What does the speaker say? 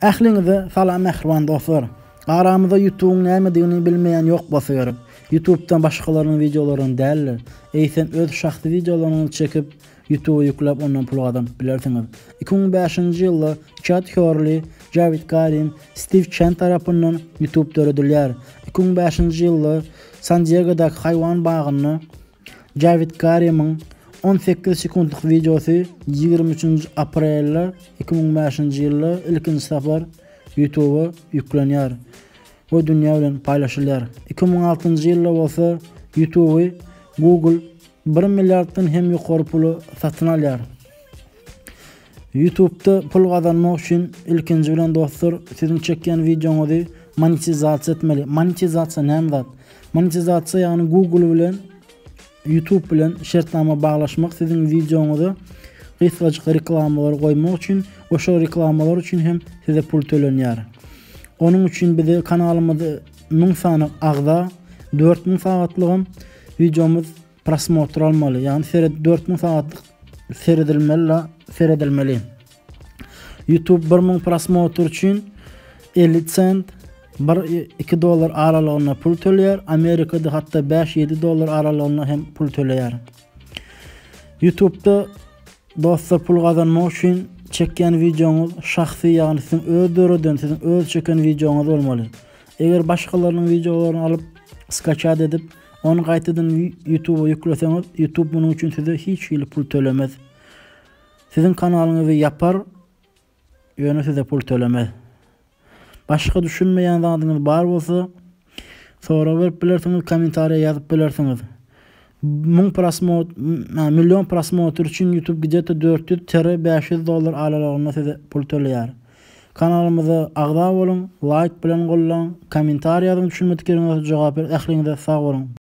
Ähliňize salam mähriban dostlar. Aramyzda ýutubyň nämedigini bilmeýän ýok bolsa gerek. Ýutubdan başgalarynyň wideolaryny dälde, eýsem öz şahsy wideolaryňyzy çekip ýutuba ýükläp ondan pul gazanyp bilersiňiz. 2005-nji ýylda Çad Hörli, Jawid Karim, Stiw Çen tarapyndan ýutub döredilýär. 2005-nji ýylda San Diegodaky haýwan bagynda Jawid Karimiň 18 sekuntlyk wideosy 23-nji aprelde 2005-nji ýylda ilkinji sapar YouTube-a ýüklenýär we dünýä bilen paýlaşylýar. 2006-njy ýylda bolsa YouTube-y Google 1 milliarddan hem ýokary pula satyn alýar. Youtube-da pul gazanmak üçin ilkinji bilen dostlar siziň çekýän wideoňyzy monetizasiýa etmeli. Monetizasiýa näme zat? Monetizasiýa ýagny Google bilen YouTube bilen şertnama baglaşmak siziň wideoňyza gysgajyk reklamalar goýmak üçin we şol reklamalar üçin hem size pul tölenýär. Onuň üçin bize kanalymyzda 1000 sany agza, 4000 sagatlygam wideomyz prosmotr almaly. Ýagny seret 4000 sagatlyk seredilmeli la seredilmeli. YouTube 1000 prosmotr üçin 50 sent 1-2 dollar aralygynda pul töleýär. Amerikada hatda 5-7 dollar aralygynda hem pul töleýär. YouTube'da dostlar pul gazanmak üçin çekýän wideoňyz şahsy, ýagny siziň öz döreden, siziň öz çeken wideoňyz bolmaly. Eger başgalarynyň wideolaryny alyp skaçat edip Ony gaýtadan YouTube-a ýükleseňiz, YouTube munuň üçin size hiç hili pul tölemez. Siziň kanalyňyzy ýapar, ýöne size pul tölemez. Başga düşünmeýän zadyňyz bar bolsa, sorag berip bilersiňiz, kommentariýa ýazyp bilersiňiz. 1000 prosmotr, million prosmotr üçin YouTube gidete 400 tr 500 dollar aralygynda size pul töleýär. Kanalymyza agza boluň, laýk bilen gollaň, kommentariýa ýazyň düşünmedik ýeriňize jogap ber ähliňize sag boluň.